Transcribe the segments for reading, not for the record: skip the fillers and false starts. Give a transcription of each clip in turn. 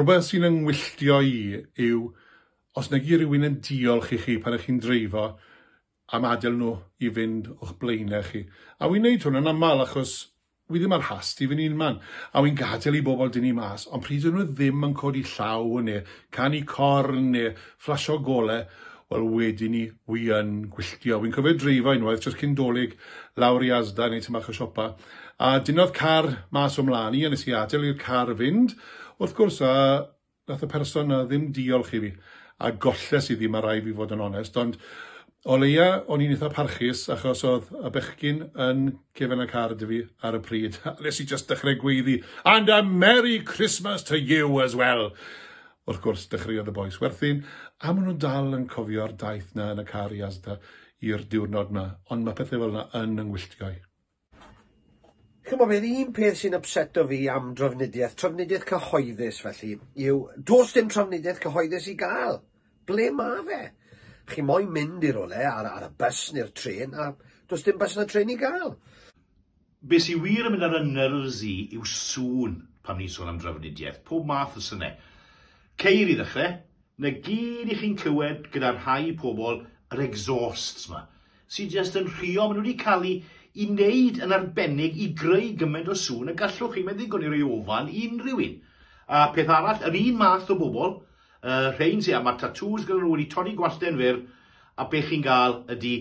Rhywbeth sy'n yngwylltio i yw os nag i rywun yn diolch i chi pan ych chi'n dreifo am adael nhw i fynd o'ch blaenau chi. A wi'n neud hwn yn aml achos wi ddim ar hast i fynd unman. A wi'n gadael i bobl dynnu mas, ond pryd ydyn nhw ddim yn codi llaw neu canu corn neu fflasio gole, wel wedyn ni, wi yn gwylltio. Wi'n cofio dreifo unwaith jyst cyn Dolig lawr i Asda neu tipyn bach o siopa, a dynnodd car mas o mlaen i a nes i adael i'r car fynd, wrth gwrs, a Nath y person 'na ddim diolch i fi, a golles i ddim, ma' raid fi fod yn onest, ond o leia o'n i'n eitha parchus achos oedd y bechgyn yn cefen y car 'da fi ar y pryd, a nes i jyst dechrau gweiddi, And a Merry Christmas to you as well! Wrth gwrs, dechreuodd y bois werthin, a maen nhw'n dal yn cofio'r daith 'na yn y car i Asda i'r diwrnod 'na, ond mae pethau fel 'na yn 'y ngwylltio i. Chimod beth, un peth sy'n ypseto fi am drafnidiaeth, trafnidiaeth cyhoeddus felly, yw does dim trafnidiaeth cyhoeddus i gael. Ble ma' fe? Chi moyn mynd i rywle ar, ar y bus neu'r trên a does dim bus na trên i gael. Be sy wir yn mynd ar y nerves i yw sŵn pan ni'n sôn am drafnidiaeth, pob math o synau. Ceir i ddechrau, 'na gyd i chi'n clywed gyda rhai pobl, yr exhausts 'ma. sy jyst yn rhuo, maen nhw wedi cael eu i wneud yn arbennig i greu gymaint o sŵn y gallwch chi, mae'n ddigon i roi ofan i unrhyw un. A peth arall, yr un math o bobl, y rhein sy, a mae'r tatŵs gyda nhw wedi torri gwalltau'n fyr, a be chi'n gael ydy,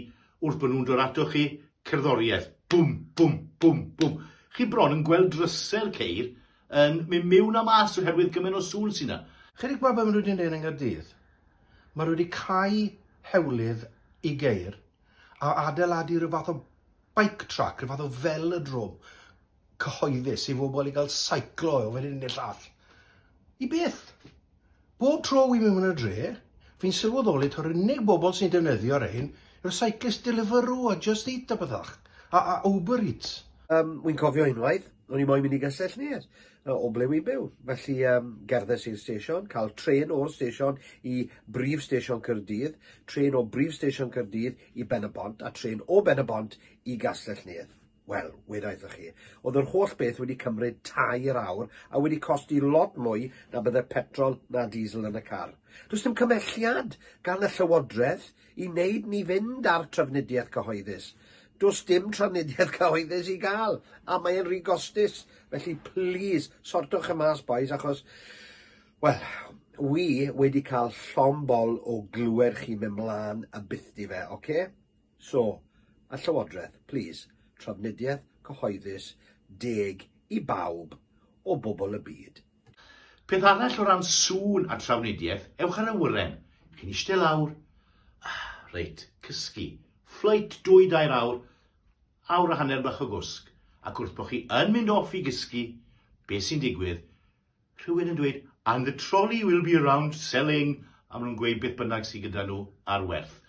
wrth bod nhw'n dod atoch chi, cerddoriaeth. Bwm, bwm, bwm, bwm. Chi bron yn gweld drysau'r ceir yn mynd miwn a mas oherwydd gymaint o sŵn sy'n 'na. Chi 'di gweld be maen nhw wedi wneud yn Nghaerdydd? Maen nhw wedi cau hewlydd i geir a adeiladu rhyw fath o bike track, rhyw fath o velodrome cyhoeddus i bobl i gael seiclo o fan hyn i'r llall. I beth? Bob tro wi'n mynd mewn y dre, fi'n sylweddoli taw'r unig bobl sy'n defnyddio rhein yw'r cyclist Deliveroo a Just Eat a pethach, a, a Uber Eats. Um, wy'n cofio unwaith, o'n i moyn mynd i Gastell Nedd, o ble wy'n byw. Felly um, gerddes i'r stesion, cael trên o'r stesion i brif stesion Cyrdydd, trên o brif stesion Cyrdydd i Ben-y-bont, a trên o Ben-y-bont i Gastell Nedd. Wel, weda wrthoch chi, oedd yr holl beth wedi cymryd tair awr a wedi costi lot mwy na bydde petrol na diesel yn y car. Does dim cymhelliad gan y Llywodraeth i wneud ni fynd ar trafnidiaeth cyhoeddus. Does dim trafnidiaeth cyhoeddus i gael, a mae e'n rhy gostus. Felly, plîs, sortwch e mas, bois, achos, wel, wi wedi cael llond bol o glywed chi'n mynd mlaen a bythdi fe, oce? Okay? So, y Llywodraeth, plîs, trafnidiaeth cyhoeddus deg i bawb o bobl y byd. Peth arall o ran sŵn a trafnidiaeth, ewch ar awyren. Chi'n eistedd lawr, ah, reit, cysgu. Flight dwy dair awr, awr a hanner bach o gwsg. Ac wrth bod chi yn mynd off i gysgu, be sy'n digwydd? Rhywun yn dweud, and the trolley will be around selling, a maen nhw'n gweud beth bynnag sydd gyda nhw ar werth.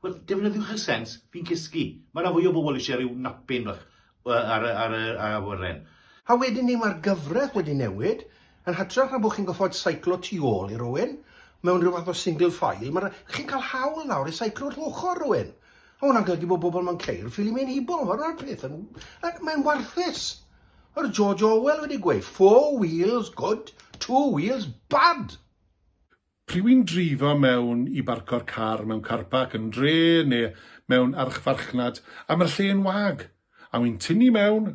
Wel, defnyddiwch y sens, fi'n cysgu. Mae yna fwy o bobl eisiau rhyw napin bach ar y, ar y awyren. A wedyn ni, mae'r gyfraith wedi newid, yn hytrach na bod chi'n gorfod seiclo tu ôl i rywun, mewn rhyw fath o single file, ma' chi'n cael hawl nawr i seiclo wrth ochr rywun. A hwnna'n golygu bod bobl mewn ceir ffili mynd hibo, mae'r peth yn, mae'n warthus. Mae'r George Orwell wedi gweud, four wheels good, two wheels bad. Pryd wi'n dreifo mewn i barco'r car mewn car park yn dre neu mewn archfarchnad a mae'r lle yn wag a wi'n tynnu mewn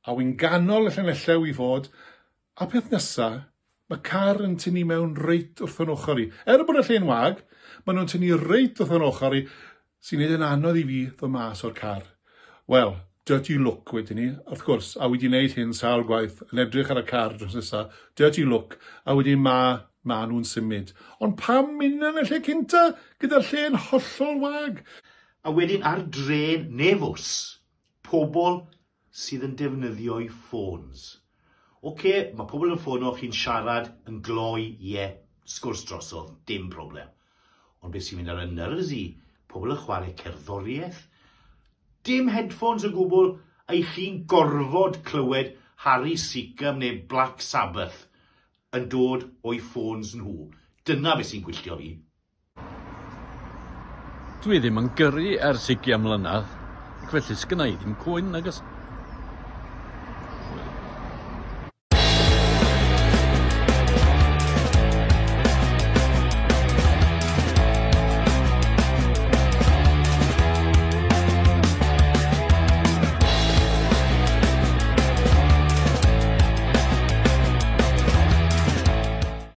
a wi'n ganol y llanellau i fod a peth nesa mae car yn tynnu mewn reit wrth yn ochr i. Er bod y lle'n wag, maen nhw'n tynnu reit wrth yn ochr i sy'n neud yn anodd i fi ddod mas o'r car. Wel, dirty look wedyn ni, wrth gwrs, a wi 'di neud hyn sawl gwaith, yn edrych ar y car drws nesa, dirty look, a wedyn ma' ma' nhw'n symud. Ond pam mynd yn y lle cynta, gyda'r lle'n hollol wag? A wedyn ar drên neu fws, pobl sydd yn defnyddio'u ffôns. Ocê, mae pobl yn ffono chi'n siarad yn gloi, ie, sgwrs drosodd, dim problem. Ond beth sy'n mynd ar y nerves i, pobl yn chwarae cerddoriaeth, dim headphones o gwbl, a i chi'n gorfod clywed Harry Secombe neu Black Sabbath yn dod o'u ffôns nhw. Dyna beth sy'n gwylltio fi. Dwi ddim yn gyrru ers ugian mlynedd, ac felly sgynna i ddim cwyn, nag oes?